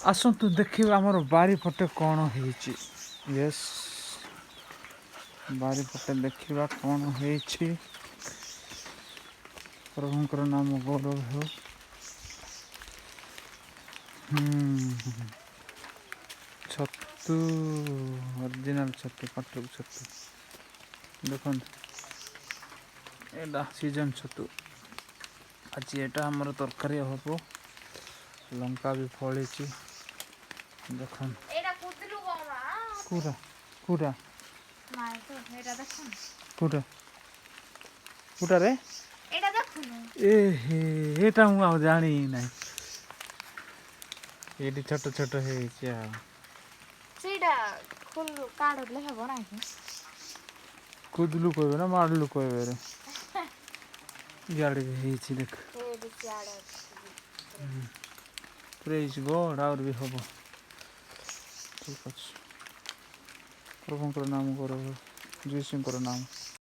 ଆସନ୍ତୁ ଦେଖିବା ଆମର ବାରିପଟେ କ'ଣ ହେଇଛି। ୟେସ୍, ବାରିପଟେ ଦେଖିବା କ'ଣ ହେଇଛି। ପ୍ରଭୁଙ୍କର ନାମ ଗୌରବ ହେଉ। ଛତୁ, ଅରିଜିନାଲ ଛତୁ, ପାଟୁକ ଛତୁ। ଦେଖନ୍ତୁ, ଏଇଟା ସିଜନ୍ ଛତୁ। ଆଜି ଏଇଟା ଆମର ତରକାରୀ ହେବ। ଲଙ୍କା ବି ଫଳିଛି, ଦେଖନ୍ତୁ। ଏଇଟା କୁଦଲୁ କଣ? କୁରା କୁରା। ନାଇଁ ତ, ଏଇଟା ଦେଖୁନ। କୁଟା କୁଟାରେ? ଏଇଟା ଦେଖୁନୁ। ଏ ହେ, ଏଇଟା ମୁଁ ଆଉ ଜାଣି ନାହିଁ। ଏଇଠି ଛୋଟ ଛୋଟ ହେଇଛି ଆଉ। ସେଇଟା ଖୋଲୁ କାଢିଲେ ହେବ ନାହିଁ। କୁଦଲୁ କହିବେ ନା ମାଡ଼ଲୁ କହିବେ ରେ? ଇଆଡ଼େ ବି ହେଇଛି, ଦେଖ। ଏଇଠି ସିଆଡ଼େ ଅଛି। ପ୍ରେଜ୍ ଗଡ୍, ଆହୁରି ବି ହବ। ଠିକ୍ ଅଛି, ପ୍ରଭୁଙ୍କର ନାମ ଗୌରବ, ଯୀଶୁଙ୍କର ନାମ।